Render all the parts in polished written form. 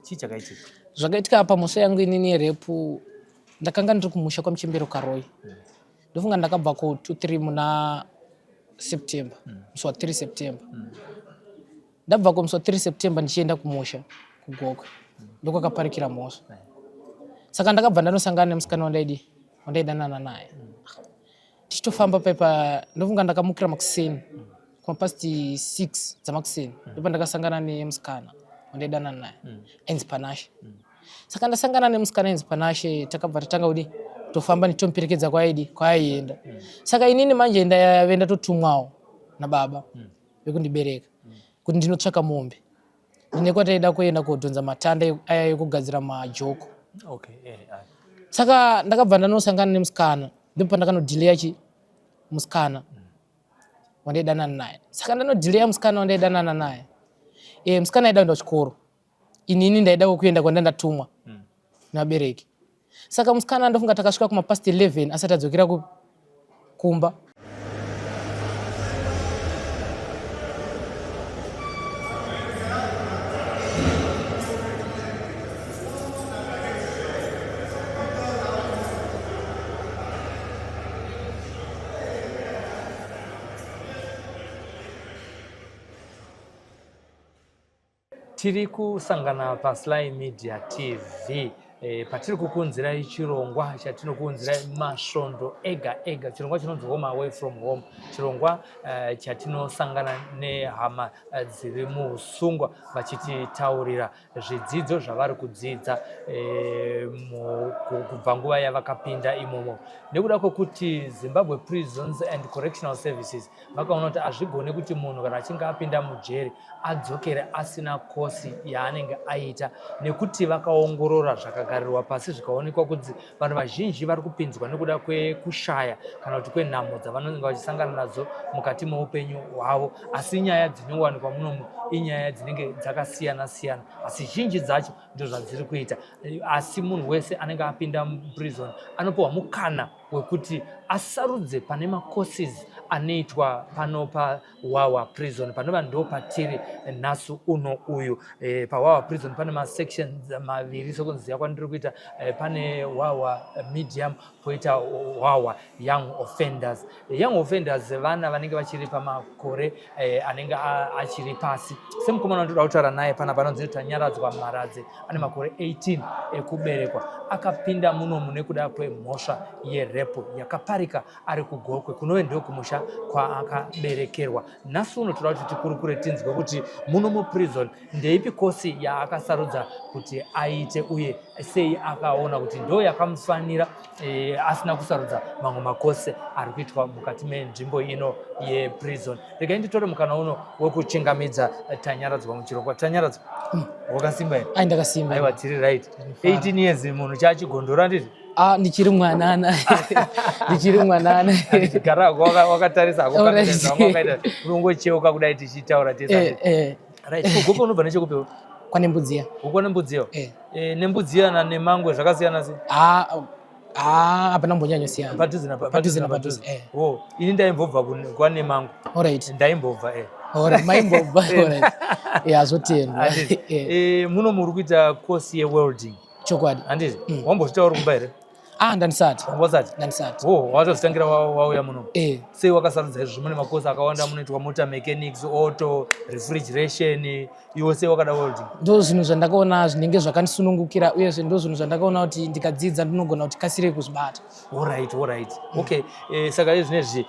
Chii chakaitika? Zvakaitika apa mhosva yangu inini yerepu, ndakanga ndiri kumusha kwaMuchembere Karoi. Ndofunga ndakabva ko 2 3 muna September, musi wa 3 September. Ndabva ko musi wa 3 September ndichienda kumusha kuGokwe. Ndokwakaparikira mhosva. Saka ndakabva ndanosangana nemusikana wandaidi wandaidanana naye. Tichitofamba paipa ndofunga ndakamukira makuseni kuma past 6 dzamakuseni ndopandakasangana nemusikana wandaidanana naye ainzi Panashe. Saka ndasangana nemusikana ainzi Panashe takabva tatanga kudi kutofamba ndichitomuperekedza kwaaidi kwaaienda. Saka inini manje ndaive ndatotumwawo nababa vekundibereka kuti ndinotsvaka mombe. Ndine kwataida kuenda kodhonza matanda aya ekugadzira majoko. Okay, eh, ah. Saka ndakabva ndanosangana nemusikana ndipo pandakanodhileya chi musikana wandaidanana naye. Saka ndanodhileya musikana wandaidanana naye. Eh, musikana aida kuenda kuchikoro. Inini ndaidawo kuenda kwandandatumwa nevabereki. Saka musikana ndofunga takasvika kuma past 11 asati adzokera ku kumba. Tiri kusangana paSly Media TV e, patiri kukuunzirai chirongwa chatinokuunzirai masvondo ega ega, chirongwa chinonzi Home Away From Home, chirongwa e, chatinosangana nehama eh, dziri muusungwa vachititaurira zvidzidzo zvavari kudzidza e, kubva nguva yavakapinda imomo nekuda kwekuti Zimbabwe Prisons and Correctional Services vakaona kuti hazvigone kuti munhu kana achinge apinda mujeri adzokere asina kosi yaanenge aita nekuti vakaongorora zvakagarirwa pasi zvikaonekwa kuti vanhu vazhinji vari kupinzwa nekuda kwekushaya kana kuti kwenhamo dzavanenge vachisangana nadzo mukati meupenyu hwavo asi nyaya dzinowanikwa munomu inyaya dzinenge dzakasiyana siyana asi zhinji dzacho ndozvadziri kuita asi munhu wese anenge apinda muprison anopiwa mukana wekuti asarudze pane macourses anoitwa pano paWawa Prison panova ndo patiri nhasi uno uyu. E, paWawa Prison pane masections maviri sekunziva kwandiri kuita e, pane Wawa Medium poita Wawa Young Offenders. Young Offenders vana vanenge vachiri pamakore e, anenge achiri pasi. Semukomana wandoda kutaura naye panapa anonzi Tanyaradzwa Mharadze ane makore 18 ekuberekwa akapinda munomu nekuda kwemhosva yerepo yakaparika ari kuGokwe kunove ndokumusha kwaakaberekerwa. Nhasi uno toda kuti tikurukure tinzwe kuti muno muprison ndeipi kosi yaakasarudza kuti aite uye sei akaona kuti ndo yakamufanira e, asina kusarudza mamwe makosi ari kuitwa mukati menzvimbo ino yeprison. Regai nditore mukana uno wekuchingamidza Tanyaradzwa muchirongwa. Tanyaradzwa, wakasimba here? Ai, ndakasimba. Aiwa, tiri right. 18 years munhu chaachigondora ndizvo? Ah, ndichiri mwanana. Ndichiri mwanana. Gara wakatarisa hako kamera dzangu wakaita unongocheuka kudai tichitaura tese. Eh, eh. Right, kugoko unobva nechekupi? Kwanembudziya. Uko nembudziya? Eh. Eh, nembudziya na nemangwe zvakasiyana sei? Ah, ah, hapana kumbonyanyosiyana. Padhuze na padhuze na padhuze. Eh. Oh, ini ndaimbobva kwanemango. Alright. Ndaimbobva eh. Alright, maimbobva. Alright. Yeah, zvotendwa. Eh, eh muno muri kuita course ye welding. Chokwadi. Handiti? Mm. Wambozvitaura uri kumba here? Ah, ndandisati. Wambosati? Ndandisati. Oh, watozvitangira wauya muno. Eh. Sei wakasarudza izvo mune makosi akawanda munoitwa motor mechanics, auto, refrigeration, iwe sei wakada welding? Ndo zvinhu zvandakaona zvinenge zvakandisunungukira uyezve ndo zvinhu zvandakaona kuti ndikadzidza ndinogona kuti kasirei kuzvibata. Alright, alright. Mm. Okay. Eh, saka izvinezvi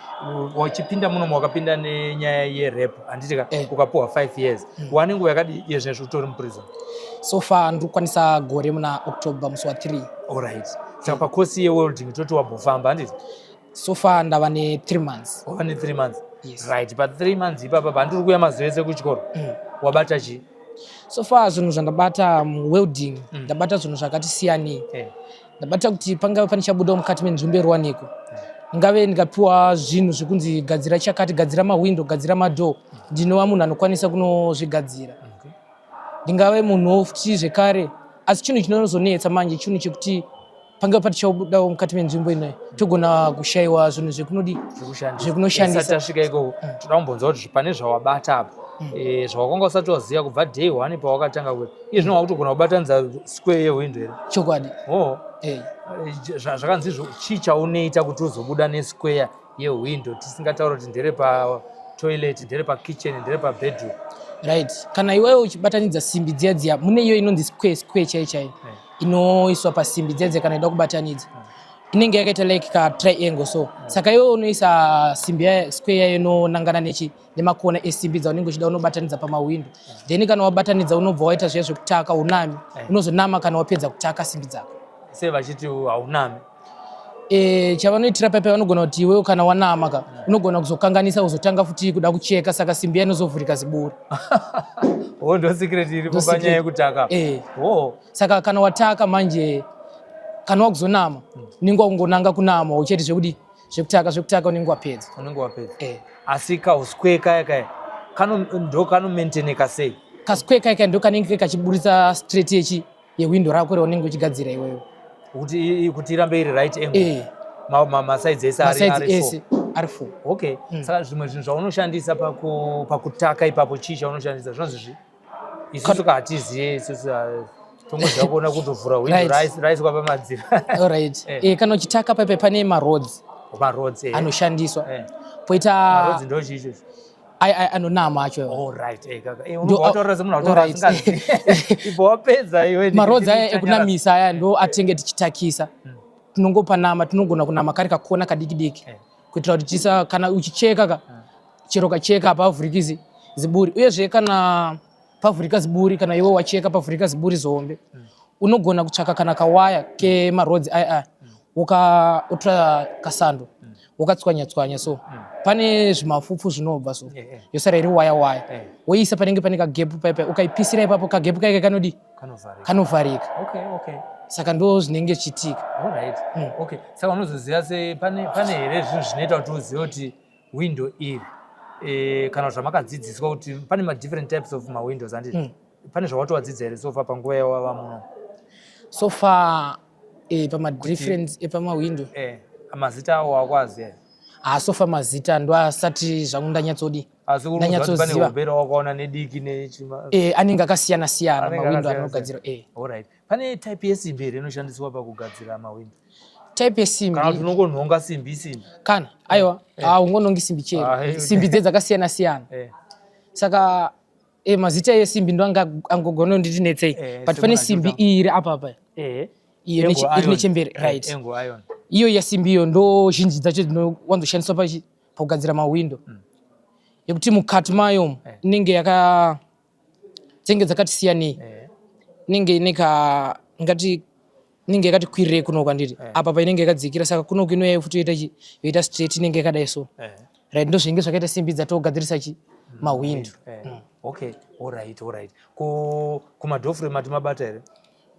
wachipinda muno wakapinda nenyaya yerap handiti ka eh. ukapuwa 5 years. Mm. Wane nguva yakadi yezvinezvi utori muprison? So far ndiri kukwanisa gore muna October musi wa 3. Alright. Saka pakosi yewelding toti wambofamba handiti? So far ndava ne 3 months. Wava ne 3 months. Yes. Right, pa 3 months ipapa pandiri kuuya mazuva ese kuchikoro. Mm. Wabata chii? So far zvinhu zvandabata muwelding mm. ndabata zvinhu zvakati siyanei. Yeah. Ndabata kuti pangave pane chabudawo mukati menzvimbo yeruwaniko. Ndingave ndikapiwa zvinhu zvekunzi gadzira chakati, gadzira mahwindo, gadzira madhoo, ndinova munhu anokwanisa kunozvigadzira. Okay. Ndingave munhuwo futi zvekare, asi chinhu chinozonetsa manje chinhu chekuti pangave patichabudawo mukati menzvimbo inoyi togona kushaiwa zvinhu zvekunodi Zvekushandisa. Zvekunoshandisa. Tisati tasvika ikoko, toda kumbonzwa kuti pane zvawabata apa. Zvawakanga usati waziva kubva day one pawakatanga kuita, iye zvino wakutogona kubatanidza square yehwindo here? Chokwadi. Oh. Zvakanzi izvo, chii chaunoita kuti uzobuda nesquare yehwindo, tisingataura kuti ndere patoilet, ndere pakitchen, ndere pabedroom? Right, kana iwewe uchibatanidza simbi dziya dziya, mune iyo inonzi square, square chai chai inoiswa pasimbi dziya dziya kana ida kubatanidza, inenge yakaita like ka triangle. So saka iwewe unoisa simbi ya square yayo inonangana nechi nemakona esimbi dzaunenge uchida unobatanidza pamawindo. Then kana wabatanidza, unobva waita zviya zvekutaka unami. Unozonama kana wapedza kutaka simbi dzako. Sei vachiti haunami? Chavanoitira paipai, vanogona kuti iwewe kana wanama ka, unogona kuzokanganisa, uzotanga futi kuda kucheka, saka simbi iya inozovhurika ziburi. Oh, ndo secret iripo. Ndo panyaya secret. Yekutaka. Oh. Saka kana wataka manje, kana wakuzonama, unenge wakungonanga kunama uchaiti zvekudi zvekutaka, zvekutaka, unenge wapedza. Unenge wapedza. Eh. Asi kausquare kaya kaya kano ndo kanomaintaineka sei? Kasquare kaya kaya ndo kanenge kachiburitsa straight yechi yehwindo rako raunenge uchigadzira iwewe. Kuti irambe iri right angle. Masides ese ari masides ari four. Ese ari four. Okay. Saka zvimwe zvinhu zvaunoshandisa pakutaka ipapo, chii chaunoshandisa zvinonzi zvi isusu ka hatiziye isusu, ah, tongoziva kuona kutovhura window raiswa pamadziro. Alright. Kana uchitaka paipai pane marods Marods, eh. anoshandiswa. Poita Marods ndo chii ichocho? Ai anonama acho. All right, kaka. Unobva wataura semunhu ataura asingazivi. Ibva wapedza iwe. Marods aya ekunamisa aya ndo atenge tichitakisa. Tinongopa nama, tinogona kunama kari kakona kadiki diki kuitira kuti tisa kana uchicheka ka, chero kacheka hapavhuriki ziburi. Uyezve kana pavhurika ziburi, kana iwe wacheka pavhurika ziburi zihombe, unogona kutsvaka kana kawaya kemarods aya aya, ukatora kasando, wakatswanya tswanya, so pane zvimafupfu zvinobva, so yosara iri waya waya. Woisa panenge pane kagepu paipai, ukaipisira ipapo, kagepu kaike kanodi Kanovharika. Kanovharika. Saka ndo zvinenge zvichiitika. Alright. Okay. Saka unozoziva se pane here zvinhu zvinoita kuti uzive kuti window iri, kana zvamakadzidziswa kuti pane ma-different types of mawindows, handiti? Pane zvawatowadzidza here so far panguva yawava muno? So far, pamadifference epamawindow? Mazita awo wakwaziva? Ha, so far mazita ndo asati zvangu ndanyatsodi Asi uri kuziva kuti pane ndanyatsoziva. Hombe rawakaona nediki nechima? Anenge akasiyana siyana. Anenge Mawindo akasiyana. anogadzirwa. Alright. Pane type yesimbi here inoshandiswa pakugadzira mawindo? Type yesimbi? Kana kuti unongonhonga simbi isimbi? Kana aiwa, haungonongi simbi chero. Simbi dze dzakasiyana siyana. Saka mazita esimbi ndo angogona nditi netsei, but pane Semunhu simbi achiita. iyi iri apa apa, iyo Angle iri iron. nechemberi, right? Angle iron. Iyo yesimbi iyo ndo zhinji dzacho dzinowanzoshandiswa pakugadzira mawindo, yekuti mukati mayo inenge yaka dzinenge dzakati siyanei. Inenge ine ka ngati inenge yakati kwirirei kunoku, handiti? Apa painenge yakadzikira, saka kunoku inoya futi yoita chi yoita straight, inenge yakadai so. Right, ndo zvinenge zvakaita simbi dzatogadzirisa chi mawindo. Okay, alright. Kumadoorframe ati mabata here?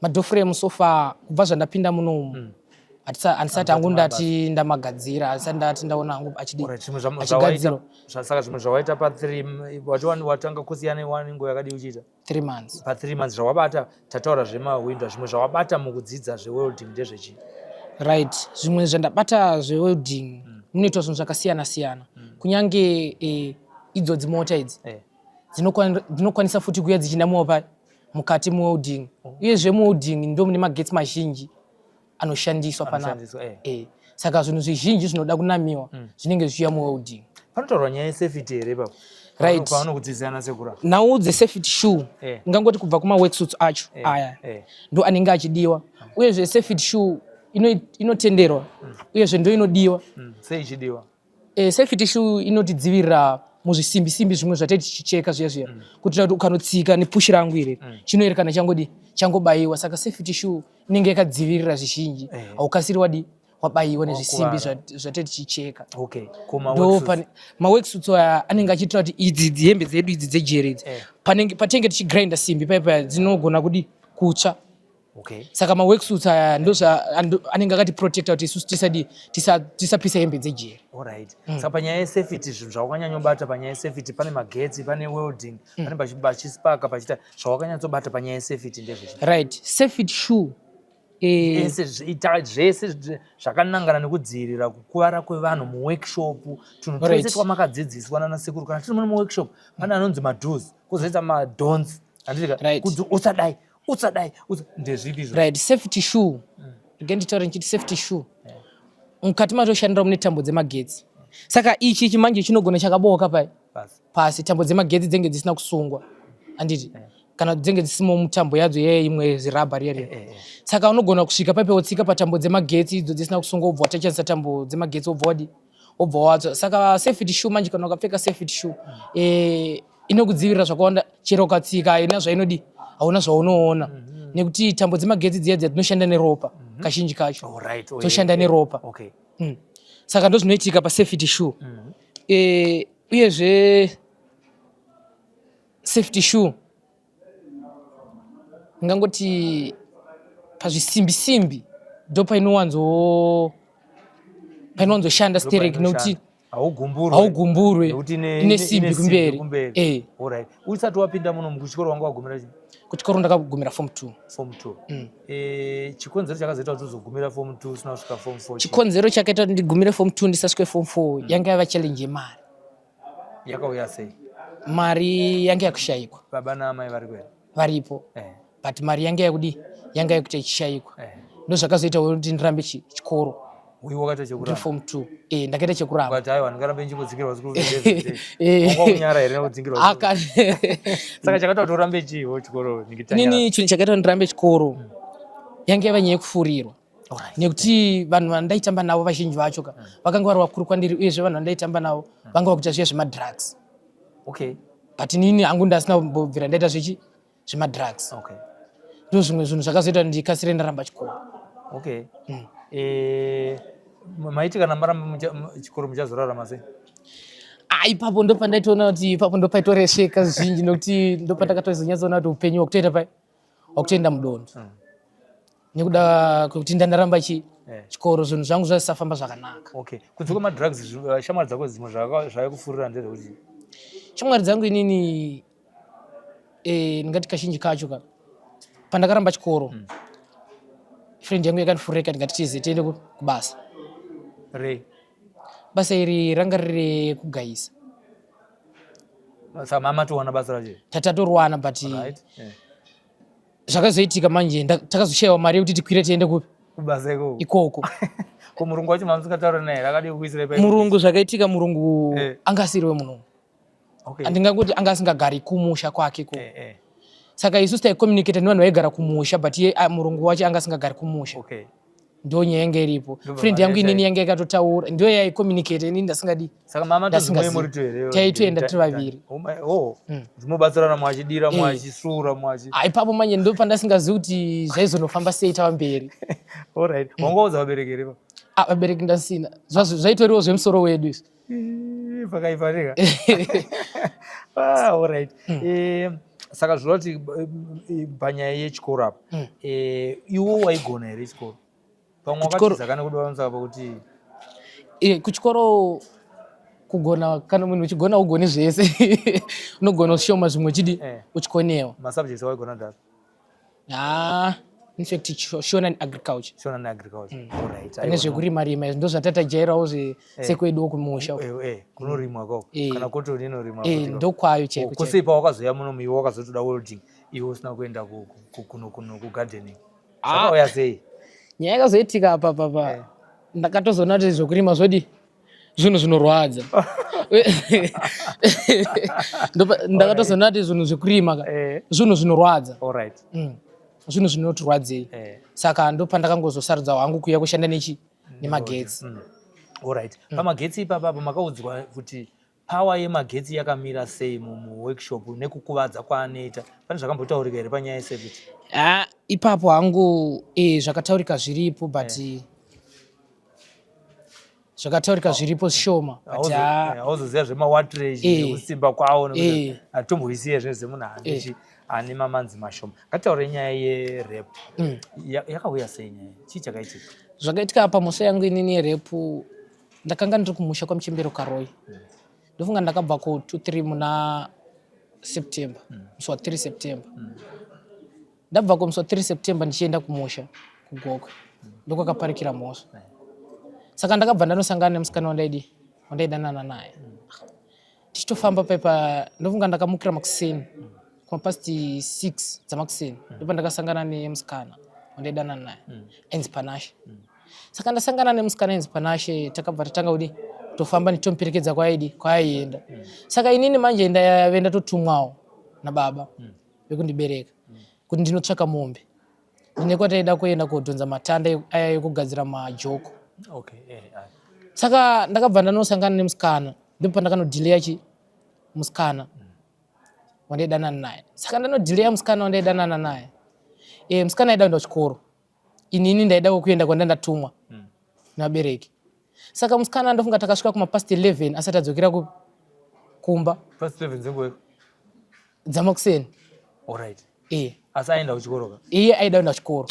Madoorframe, so far kubva zvandapinda munomu, handisati hangu ndati ndamagadzira, handisati ndati ndaona hangu achidi Alright, zvimwe achigadzirwa. Saka zvimwe zvawaita pa3, wati watanga kusiyana nenguva yakadii uchiita? 3 months. Pa3 months zvawabata, tataura zvemawindo, zvimwe zvawabata mukudzidza zvewelding ndezvechii? Right, zvimwe zvandabata zvewelding, munoitwa zvinhu zvakasiyana siyana. Kunyange idzodzi mota idzi dzinokwanisa futi kuuya dzichinamiwa pa mukati muwelding. Uyezve muwelding ndo mune magetsi mazhinji anoshandiswa panapa. Anoshandiswa. Saka zvinhu zvizhinji zvinoda kunamiwa zvinenge zvichiuya muwelding. Panotaurwa nyaya yesafety here ipapo? Right. Pavanokudzidzisana sekura. Nhau dzesafety shoe, ngangoti kubva kumaworksuits acho aya ndo anenge achidiwa. Uyezve safety shoe inotenderwa, uyezve ndo inodiwa. Sei ichidiwa? Safety shoe inotidzivirira muzvisimbi simbi zvimwe zvatei tichicheka zviya zviya, kuitira kuti ukanotsika nepushi rangu iri, chinoerekana changodi changobayiwa. Saka safety shoe inenge yakadzivirira zvizhinji. Haukasiri wadi wabayiwa nezvisimbi Wakuvara. zvatei tichicheka. Okay, kuma Ndo worksuits. pane maworksuits aya anenge achiitira kuti idzi dzihembe dzedu idzi dzejeri idzi, panenge patenge tichigrinda simbi paipa, dzinogona kudi kutsva. Saka maworksuits aya ndozva anenge akatiprotecta kuti isusu tisadi tisapisa hembe dzejeri. Alright. Saka panyaya yesafety, zvinhu zvawakanyanyobata panyaya yesafety, pane magetsi, pane welding, pane pachispaka pachiita, zvawakanyatsobata panyaya yesafety ndezvechi? Right, safety shoe. Ese ita zvese zvakanangana nekudzivirira kukuvara kwevanhu muworkshop, tunhu twese twamakadzidziswa nana sekuru. Kana tiri muno muworkshop, pane anonzi mados, kwozoita madon'ts, handiti? Kunzi usadai, usadai, ndezvipi izvo? Right, safety shoe. Rege nditaure ndichiti safety shoe, mukati matoshandira mune tambo dzemagetsi. Saka ichi chimanje chinogona chakabooka pai? Pasi. Pasi. Tambo dzemagetsi dzenge dzisina kusungwa, handiti? Kana dzinge dzisimo mutambo yadzo yeye, imwe zirabha riya riya. Saka unogona kusvika paipe, wotsika patambo dzemagetsi idzo dzisina kusungwa, wobva watachanisa tambo dzemagetsi, wobva wadi, wobva watsva. Saka safety shoe manje, kana ukapfeka safety shoe, inokudzivirira zvakawanda. Chero ukatsika, haina zvainodi, hauna zvaunoona, nekuti tambo dzemagetsi dziya dziya dzinoshanda neropa kazhinji kacho. Dzoshanda neropa. Saka ndozvinoitika pasafety shoe. Uyezve safety shoe, ndingangoti pazvisimbi simbi ndo painowanzoshanda sterek, nekuti haugumburwe. Haugumburwe. Nekuti ine simbi kumberi. Kumberi. Alright, usati wapinda muno kuchikoro, wanga wagumira chii? Kuchikoro ndakagumira form 2. Form 2. Chikonzero chakazoita kuti uzogumira form 2 usina kusvika form 4 chii? Chikonzero chakaita kuti ndigumire form 2, ndisasvike form 4, yanga yava challenge yemari. Yakauya sei? Mari yanga yakushayikwa. Baba naamai vari kwera? Varipo. But mari yanga yakudi, yanga yakuita ichishayikwa. Ndo zvakazoita kuti ndirambe chikoro. Uyu wakaita Ndiri chekuramba? Form 2, ndakaita chekuramba. Ukati, "Aiwa, ndingarambe ndichimbodzingirwa school fees every day." Wanga kunyara here nekudzingirwa school? Saka chakaita kuti urambe chiiwo chikoro, Nikita? Nini chinhu chakaita kuti ndirambe chikoro yange yava nyaya yekufurirwa, nekuti vanhu vandaitamba navo vazhinji vacho ka vakanga vari vakuru kwandiri. Uyezve vanhu vandaitamba navo vanga vakuita zviya zvemadrugs. But inini hangu ndasina kumbobvira ndaita zvechi zvemadrugs. Ndo zvimwe zvinhu zvakazoita kuti ndikasire ndaramba chikoro. Okay. Maiti kana maramba chikoro muchazorarama sei? Ah, ipapo ndo pandaitoona kuti ipapo ndo paitoresveka zvizhinji, nekuti ndo pandakatozonyatsoona kuti upenyu hwakutoenda pai, hwakutoenda mudondo, nekuda kwekuti ndandaramba chi chikoro, zvinhu zvangu zvazvisafamba zvakanaka. Okay, kunze kwemadrugs, shamwari dzako dzimwe zvavaikufurira ndezvekuti? Shamwari dzangu inini, ndingati kazhinji kacho ka pandakaramba chikoro, friend yangu yakandifurira, ndingati tize tiende kubasa. Rei? Basa iri ranga riri kugayisa. Saka mamatowana basa racho? Tatatorwana, but zvakazoitika manje, takazoshayiwa mari yekuti tikwire tiende kupi? Kubasa ikoko. Ikoko. Ko murungu wacho mamusingataura naye, akadii kukuisirai pai? Murungu, zvakaitika, murungu anga asiri wemuno. Handingangoti anga asingagari kumusha kwake ko. Saka isusu taicommunicate nevanhu vaigara kumusha, but iye, ah, murungu wacho anga asingagari kumusha. Ndo nyaya yanga iripo. Ndobva Friend mari yangu inini yashaika. yanga yakatotaura, ndo yaicommunicate, inini ndasingadi. Saka mama Ndasingazivi. tozimwe muri here? Taitoenda tiri vaviri. Oh my, oh. Mubatsirana, mwachidira, mwachisura, mwachi Ah, ipapo manje ndo pandasingazivi kuti zvaizonofamba sei tava mberi. Alright, wangaudza vabereki here pa? Ah, vabereki ndasina. Zvaitoriwo zvemusoro wedu izvi. Ih, pakaipa rega. Ah, alright. Saka zvoreva kuti panyaya yechikoro apa, iwo waigona here chikoro? Pamwe wakatiza kana kuda pamusaka pakuti Kuchikoro kugona, kana munhu uchigona ugoni zvese, unogona ushoma, zvimwe uchidi uchikonewa. Masubjects awaigona ndapa? Ah, in fact Shona neagriculture. Shona neagriculture, alright. Pane zvekurima rima izvi, ndo zvatatajairawo sekweduwo kumusha. Kunorimwa ko? Kana cotton inorimwa futi ko? Ndokwayo chaiko chaiko. Kosei pawakazoya muno, iwe wakazotoda welding, iwe usina kuenda kugardening, zvakauya sei? Nyaya yakazoitika apa papa, ndakatozoona kuti zvekurima zvodi zvinhu zvinorwadza. Ndakatozoona kuti zvinhu zvekurima ka zvinhu zvinorwadza. Zvinhu zvinotirwadzei. Saka ndo pandakangozosarudza hangu kuuya kushanda nechi nemagetsi. Alright, pamagetsi ipapapo, makaudzwa kuti power yemagetsi yakamira sei muworkshop nekukuvadza kwaanoita? Pane zvakambotaurika here panyaya yesafety? Ah, ipapo hangu, zvakataurika zviripo, but zvakataurika zviripo zvishoma, but Hauzoziva zvemawattrage nekusimba kwawo, nekuti hatomboisiye zvinhu semunhu ane ane mamanzi mashoma. Ngataure nyaya yerape. Yakauya sei nyaya? Chii chakaitika? Zvakaitika pamhosva yangu inini yerape, ndakanga ndiri kumusha kwamuchembero Karoi. Ndofunga ndakabva ko 2 3 muna September, musi wa 3 September. Ndabva ko musi wa 3 September ndichienda kumusha. kuGokwe ndokwakaparikira mhosva. Saka ndakabva ndanosangana nemusikana wandaidi wandaidanana naye. Tichitofamba paipa, ndofunga ndakamukira makuseni kumapast 6 dzamakuseni, ndopandakasangana nemusikana wandaidanana naye ainzi Panashe. Saka ndasangana nemusikana ainzi Panashe, takabva tatanga kudi kutofamba ndichitomuperekedza kwaaidi kwaaienda. Saka inini manje ndaive ndatotumwawo nababa vekundibereka kuti ndinotsvaka mombe, ndine kwataida kuenda kodhonza matanda aya ekugadzira majoko. Okay, ah. Saka ndakabva ndanosangana nemusikana, ndipo pandakanodhileya chi musikana wandaidanana naye. Saka ndanodhileya musikana wandaidanana naye, musikana aida kuenda kuchikoro, inini ndaidawo kuenda kwandandatumwa nevabereki. Saka musikana, ndofunga takasvika kumapast 11 asati adzokera kumba. Past 11 dzenguva? Dzamakuseni. Alright. E. Asi aenda kuchikoro ka? Iye aida kuenda kuchikoro.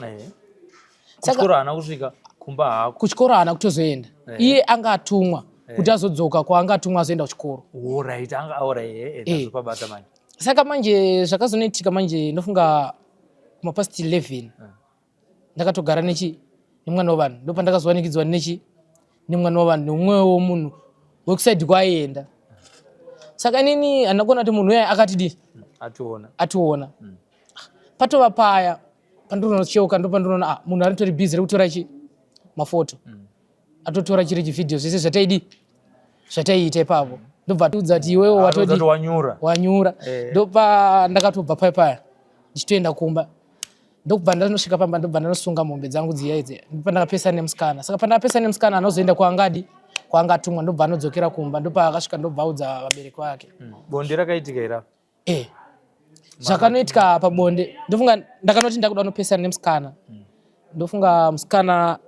Kuchikoro haana kusvika, kumba haako? Kuchikoro haana kutozoenda. Iye anga atumwa kuti azodzoka kwaanga atumwa, azoenda kuchikoro. Alright, anga, alright, ndazopabata manje. Saka manje zvakazonoitika manje, ndofunga kumapast 11 ndakatogara nechi nemwana wevanhu, ndopandakazowanikidzwa nechi nemwana wevanhu neumwewo munhu wekusaidi kwaaienda. Saka inini handina kuona kuti munhu uya akati di Ationa. Ationa. Patova paya pandinocheuka, ndopandinoona, ah, munhu aritori busy rekutora chi mafoto, atotora chiri chivhidhiyo zvese zvataidi zvataiita ipapo, ndobva tiudza kuti iwewe watodi Watodi wanyura. Wanyura. Ndopa ndakatobva paya paya ndichitoenda kumba, ndokubva ndanosvika pamba, ndobva ndanosunga mombe dzangu dziya idzi, ndopandakapesana nemusikana. Saka pandakapesana nemusikana, anozoenda kwaangadi kwaangatumwa, ndobva anodzokera kumba, ndopa akasvika, ndobva audza vabereki vake. Bonde rakaitika here apa? Zvakanoitika pabonde, ndofunga ndakanoti ndakuda kunopesana nemusikana, ndofunga musikana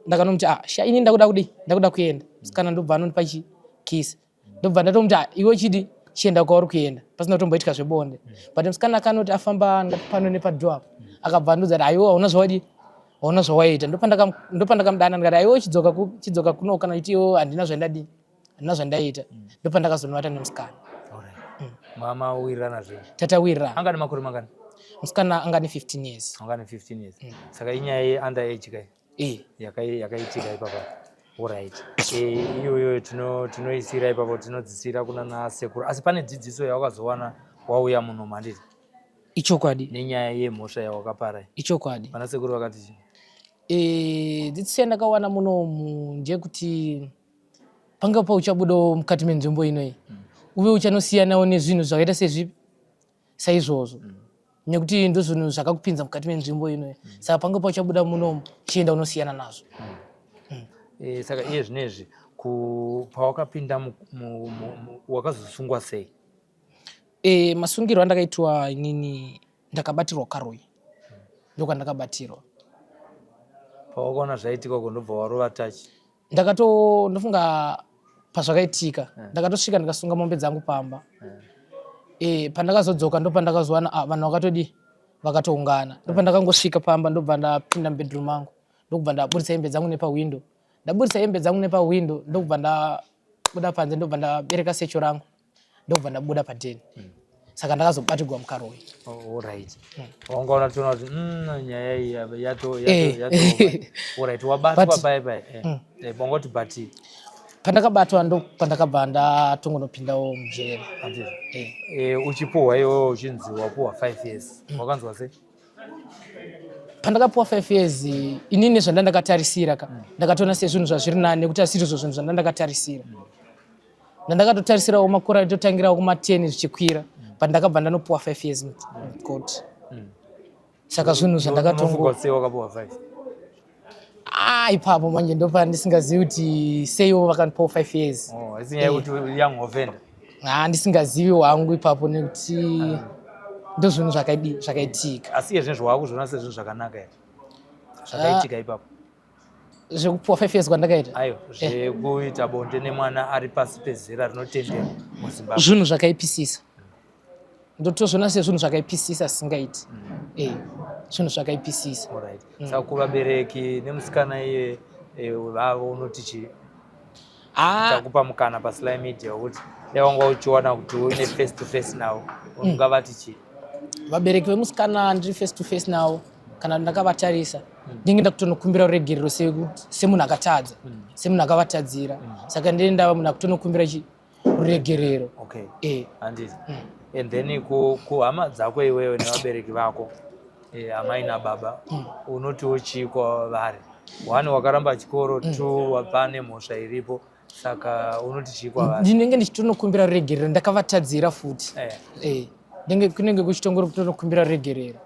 ndakanomuti, "Ah, sha, ini ndakuda kudi ndakuda kuenda." Musikana ndobva anondipa chi kiss, ndobva ndatomuti, "Ah, iwe chidi chienda kwauri kuenda," pasina kutomboitika zvebonde. But musikana akanoti afamba ngati pano nepadhoo apo, akabva andiudza kuti, "Aiwa, hauna zvawadi hauna zvawaita." Ndopandakamudana ndikati, "Aiwa, chidzoka kuno," kana kuti iwo handina zvandadi handina zvandaita. Ndopandakazonovata nemusikana. Alright. Mama wirirana zvenyu? Tatawirirana. Anga nemakore mangani? Musikana anga ne 15 years. Anga ne 15 years. Saka inyaya ye-under age kai e. Yakaitika ipapa. Alright. Iyoyo tinoisira ipapo, tinodzisira kuna nasekuru. Asi pane dzidziso yawakazowana wauya muno, handiti? Ichokwadi. Nenyaya yemhosva yawakapara iyi. Ichokwadi. Vana sekuru vakati chii? Dzidziso yandakawana munomu ndeyekuti panga pauchabudawo mukati menzvimbo inoyi, uve uchanosiyanawo nezvinhu zvakaita sezvipi saizvozvo, nekuti ndozvinhu zvakakupinza mukati menzvimbo inoyi. Saka panga pauchabuda munomu, chienda unosiyana nazvo. Saka iye zvinezvi pawakapinda wakazosungwa sei? Masungiro andakaitwa inini, ndakabatirwa Karoi, ndokwandakabatirwa. Pawakaona zvaitika uko, ndobva warova tachi? Ndakato ndofunga pazvakaitika, ndakatosvika ndikasunga mombe dzangu pamba. Pandakazodzoka, ndopandakazowana, ah, vanhu vakatodi vakatoungana. Ndopandakangosvika pamba, ndobva ndapinda mubedroom mangu, ndokubva ndaburitsa hembe dzangu nepahwindo. Ndaburitsa hembe dzangu nepahwindo, ndokubva ndabuda panze, ndobva ndabereka secho rangu, ndokubva ndabuda padheni. Saka ndakazobatirwa muKaroi. Oh, alright. Wangaona toona kuti nyaya iyi yato yato. Alright, wabatwa paya paya. Bongoti but Pandakabatwa, ndo pandakabva ndatongonopindawo mujeri. Handizvo? Uchipuhwa iwewe, uchinzi wapuhwa 5 years. Wakanzwa sei? Pandakapuwa 5 years, inini zvandandakatarisira ka, ndakatoona sezvinhu zvazviri nani, nekuti asirizvo zvinhu zvandandakatarisira. Ndandakatotarisirawo makore aitotangirawo kuma10 zvichikwira, but ndakabva ndanopuwa 5 years mucourt. Saka zvinhu zvandakatongo Unofunga sei wakapuhwa 5? Ah, ipapo manje ndopa ndisingazivi kuti seiwo vakandipawo 5 years. Oh, haisi nyaya yekuti young offender. Ah, ndisingazivi wangu ipapo, nekuti ndo zvinhu zvakaitika. Asi iye zvinezvi wakuzviona sezvinhu zvakanaka here? Zvakaitika ipapo. Zvekupuwa 5 years kwandakaita? Ayo, zvekuita bonde nemwana ari pasi pezera rinotenderwa muZimbabwe. Zvinhu zvakaipisisa, ndotozviona sezvinhu zvakaipisisa singaiti. Zvinhu zvakaipisisa. Alright. Saka kuvabereki nemusikana iye vavo unoti chii? Ah, Takupa mukana paSly Media wekuti dai wanga uchiwana kuti une face to face navo, ungavati chii? Vabereki vemusikana ndiri face to face navo. Kana ndakavatarisa, ndinge ndakutonokumbira ruregerero semunhu akatadza, semunhu akavatadzira. Saka ndine ndava munhu akutonokumbira chi ruregerero. Okay. Handiti. And then kuhama dzako iwewe nevabereki vako, amai nababa, unotiwo chii kwavari? One, wakaramba chikoro. Two, pane mhosva iripo, saka unoti chii kwavari? Ndinenge ndichitonokumbira ruregerero, ndakavatadzira futi. Ndinge kunenge kuchitongori kutonokumbira ruregerero.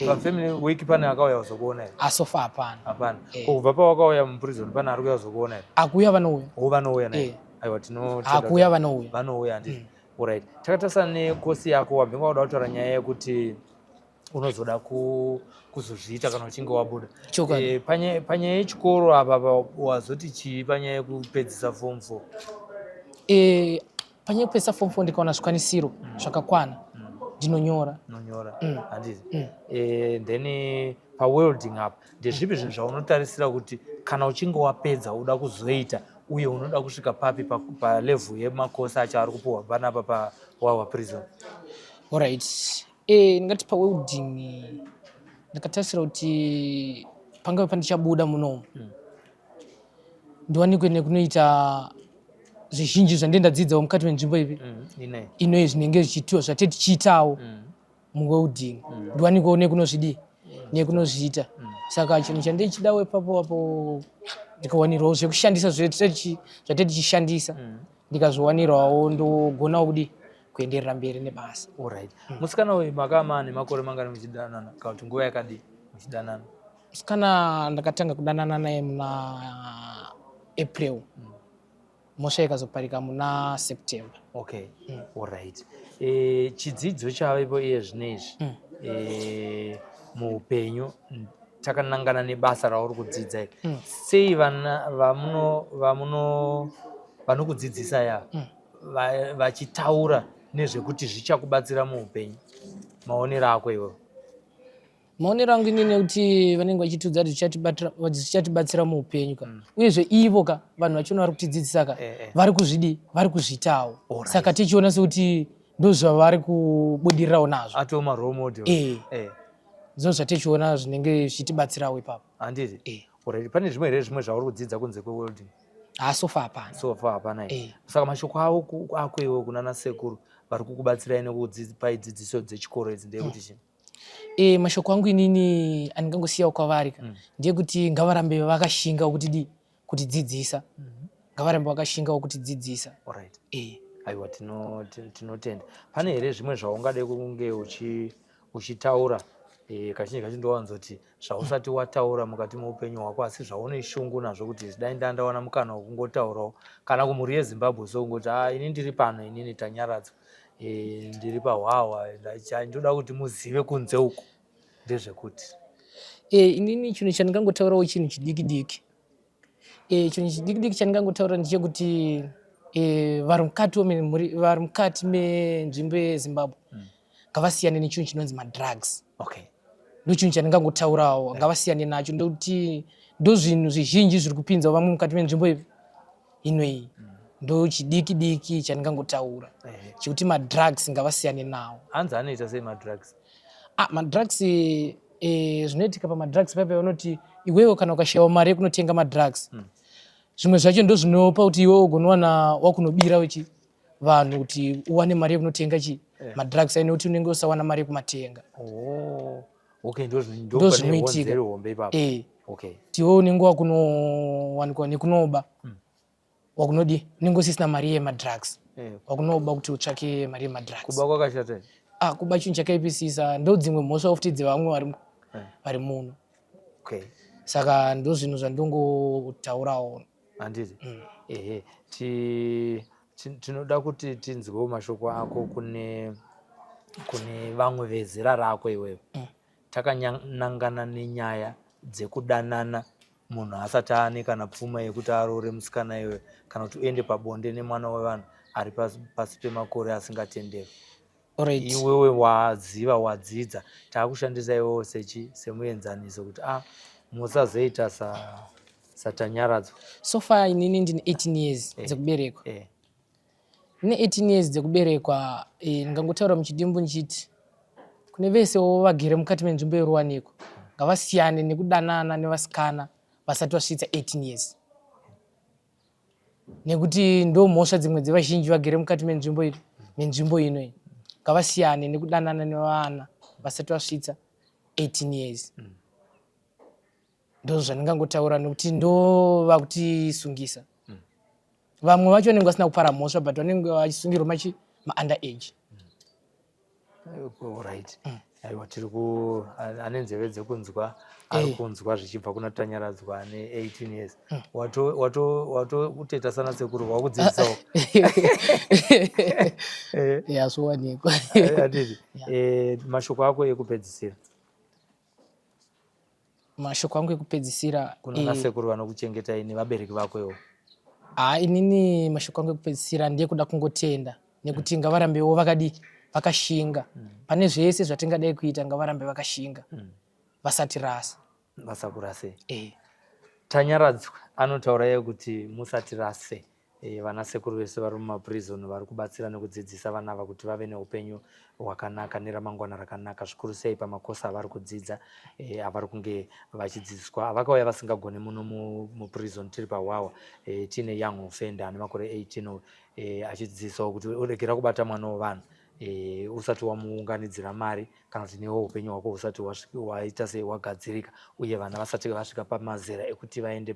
Pafamily week pane akauya kuzokuona here? So far hapana. Hapana. Ko kubva pawakauya muprison, pane ari kuuya kuzokuona here? Akuuya vanouya. O, vanouya naye? Aiwa, tinotenda. Akuuya vanouya. Vanouya, handiti? Alright, takatarisa nekosi yako, wabvinga wauda kutaura nyaya yekuti unozoda kuzozviita kana uchinge wabuda. Chokwadi. Panyaya yechikoro apa wazoti chii panyaya yekupedzisa form 4? Panyaya yekupedzisa form 4, ndikaona zvikwanisiro zvakakwana, ndinonyora. Unonyora, handiti? Then pawelding apa, ndezvipi zvinhu zvaunotarisira kuti kana uchinge wapedza uda kuzoita, uye unoda kusvika papi palevel yemakosi acho ari kupiwa panapa paWhawha Prison? Alright, ndingati pawelding ndakatarisira kuti pangave pandichabuda munomu, ndiwanikwe nekunoita zvizhinji zvandee ndadzidzawo mukati menzvimbo ipi ine inoyi, zvinenge zvichiitiwa zvate tichiitawo muwelding, ndiwanikwewo nekunozvidii, nekunozviita. Saka chinhu chandichidawo ipapo apo, ndikawanirwawo zvekushandisa zvate tichishandisa, ndikazviwanirwawo, ndogonawo kudi kuenderera mberi nebasa. Alright, musikana uyu makama nemakore mangani muchidanana, kana kuti nguva yakadii muchidanana? Musikana ndakatanga kudanana naye muna April, mhosva ikazoparika muna September. Okay, alright. Chidzidzo chavepo iye zvinezvi muupenyu, takanangana nebasa rauri kudzidza iri, sei vana vamuno vanokudzidzisa ya vachitaura nezvekuti zvichakubatsira muupenyu? Maonero ako iwewe? Maonero angu inini ekuti vanenge vachitiudza kuti zvichatibatsira muupenyu ka, uyezve ivo ka, vanhu vachona vari kutidzidzisa ka, vari kuzvidi, vari kuzviitawo. Saka tichiona sekuti ndo zvavari kubudirirawo nazvo. Atoo marole model. Ndo zvatichiona zvinenge zvichitibatsirawo ipapo. Handiti? Alright, pane zvimwe here zvimwe zvauri kudzidza kunze kwewelding? Ha, so far hapana. So far hapana here? Saka mashoko avo ako iwe kunana sekuru vari kukubatsirai nekukupai dzidziso dzechikoro idzi ndeyekuti chii? Mashoko angu inini andingangosiyawo kwavari ka ndeyekuti ngavarambe vakashinga kuti di kutidzidzisa, ngavarambe vakashingawo kutidzidzisa. Alright. Aiwa, tinotenda. Pane here zvimwe zvaungade kunge uchitaura? Kazhinji kacho ndowanzoti zvausati wataura mukati meupenyu hwako, asi zvaune shungu nazvo, kuti dai ndandawana mukana wekungotaurawo kana kumhuri yeZimbabwe, so kungoti, a ini ndiri pano, inini Tanyaradzwa, ndiri paHwahwa, ndoda kuti muzive kunze uku ndezvekuti. Inini chinhu chandingangotaurawo chinhu chidiki diki. Chinhu chidiki diki chandingangotaura ndechekuti vari mukati vari mukati menzvimbo yeZimbabwe ngavasiyane nechinhu chinonzi madrugs. Ndo chinhu chandingangotaurawo, ngavasiyane nacho, ndokuti ndo zvinhu zvizhinji zviri kupinza vamwe mukati menzvimbo ipi inoyi. Ndo chidiki diki chandingangotaura chekuti madrugs ngavasiyane nawo. Hanzi anoita sei madrugs? Ah, madrugs, zvinoitika pamadrugs paipa, vanoti iwewe kana ukashayiwa mari yekunotenga madrugs, zvimwe zvacho ndo zvinopa kuti iwewe ugonowana wakunobira uchi vanhu kuti uwane mari yekunotenga chi madrugs aine, kuti unenge usawana mari yekumatenga. Oh. Okay, ndo ndo pane zvinoitika. honzeri hombe ipapo. Kuti iwewe unenge wakunowanikwa nekunoba, wakunodi unenge usisina mari yemadrugs, wakunoba kuti utsvake mari yemadrugs. Kuba kwakashata here? Ah, kuba chinhu chakaipisisa, ndo dzimwe mhosva futi dzevamwe vari muno. Saka ndo zvinhu zvandongotaurawo. Handiti? Ehe, tinoda kuti tinzwewo mashoko ako kune vamwe vezera rako iwewe, takanangana nenyaya dzekudanana munhu asati aane kana pfuma yekuti aroore musikana iwe, kana kuti uende pabonde nemwana wevanhu ari pasi pemakore asingatenderwi. Iwewe waziva, wadzidza, taakushandisa iwewe sechi semuenzaniso kuti a musazoita saTanyaradzwa. So far inini ndine 18 years dzekuberekwa. Ndine 18 years dzekuberekwa. Ndingangotaura muchidimbu ndichiti kune vesewo vagere mukati menzvimbo yeruwaniko. Ngavasiyane nekudanana nevasikana vasati vasvitsa 18 years, nekuti ndo mhosva dzimwe dzevazhinji vagere mukati menzvimbo ino, menzvimbo ino iyi. Ngavasiyane nekudanana nevana vasati vasvitsa 18 years. Ndo zvandingangotaura, nekuti ndo vakutisungisa. Vamwe vacho vanenge vasina kupara mhosva, but vanenge vachisungirwa machi ma-under age. Right, aiwa, tiri ku ane nzeve dzekunzwa ari kunzwa zvichibva kuna Tanyaradzwa ane 18 years. Wato kuteta sana sekuru, wakudzidzisawo. Ya, zvowanikwa. Handiti? Mashoko ako ekupedzisira? Mashoko angu ekupedzisira? Kuna nasekuru vanokuchengetai nevabereki vako iwo. Ha, inini mashoko angu ekupedzisira ndeyekuda kungotenda nekuti ngavarambewo vakadi vakashinga pane zvese zvatingadai kuita. Ngavarambe vakashinga, vasati rasa. Vasakurasei. Eh. Tanyaradzwa anotaura iye kuti musati rase. Vana sekuru vese vari mumaprison vari kubatsira nekudzidzisa vana ava kuti vave neupenyu hwakanaka neramangwana rakanaka, zvikuru sei pamakosi avari kudzidza, avari kunge vachidzidziswa, avakauya vasingagoni muno muprison. Tiri paHwahwa, tiine young offender ane makore 18, achidzidzisawo kuti uregera kubata mwana wevanhu usati wamuunganidzira mari, kana kuti newe upenyu hwako husati waita sei, wagadzirika, uye vana vasati vasvika pamazera ekuti vaende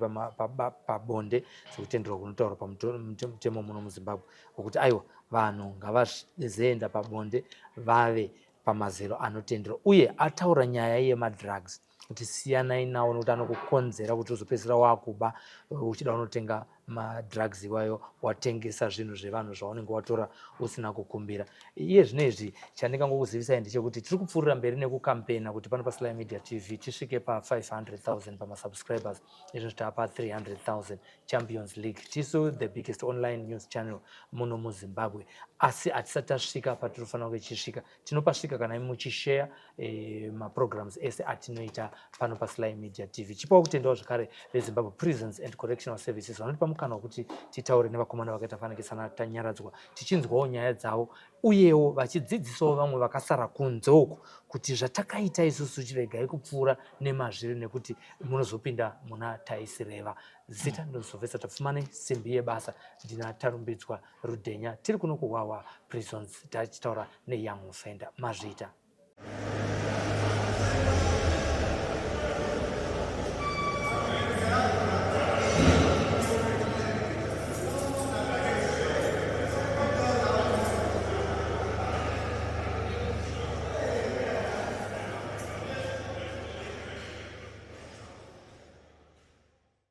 pabonde sekutenderwa kunotaurwa pamutemo muno muZimbabwe, wekuti aiwa, vanhu ngavazeenda pabonde vave pamazero anotenderwa. Uye ataura nyaya yemadrugs kuti siyanai nawo, nokuti anokukonzera kuti uzopedzisira wakuba uchida unotenga madrugs iwayo, watengesa zvinhu zvevanhu zvaunenge watora usina kukumbira. Iye zvino izvi chandingangokuzivisai ndechekuti tiri kupfuurira mberi nekukampena kuti pano paSly Media TV tisvike pa500 000 pamasubscribers. Izvo tapa 300 000. Champions League, tisu the biggest online news channel muno muZimbabwe, asi hatisati tasvika patinofanira kunge tichisvika. Tinopasvika kana imi muchishare maprograms ese atinoita pano paSly Media TV. Chipawo kutendawo zvakare veZimbabwe Prisons and Correctional Services vanotipa mukana wekuti titaure nevakomana vakaita fanike Tanyaradzwa, tichinzwawo nyaya dzavo, uyewo vachidzidzisawo vamwe vakasara kunze uko kuti zvatakaita isusu chiregai kupfuura nemazviri, nekuti munozopinda muna taisireva. Zita ndinozovesa Tapfumane Simbi Yebasa. Ndina Tarumbidzwa Rudhenya, tiri kuno kuHwahwa Prisons, tachitaura neyoung offender. Mazviita.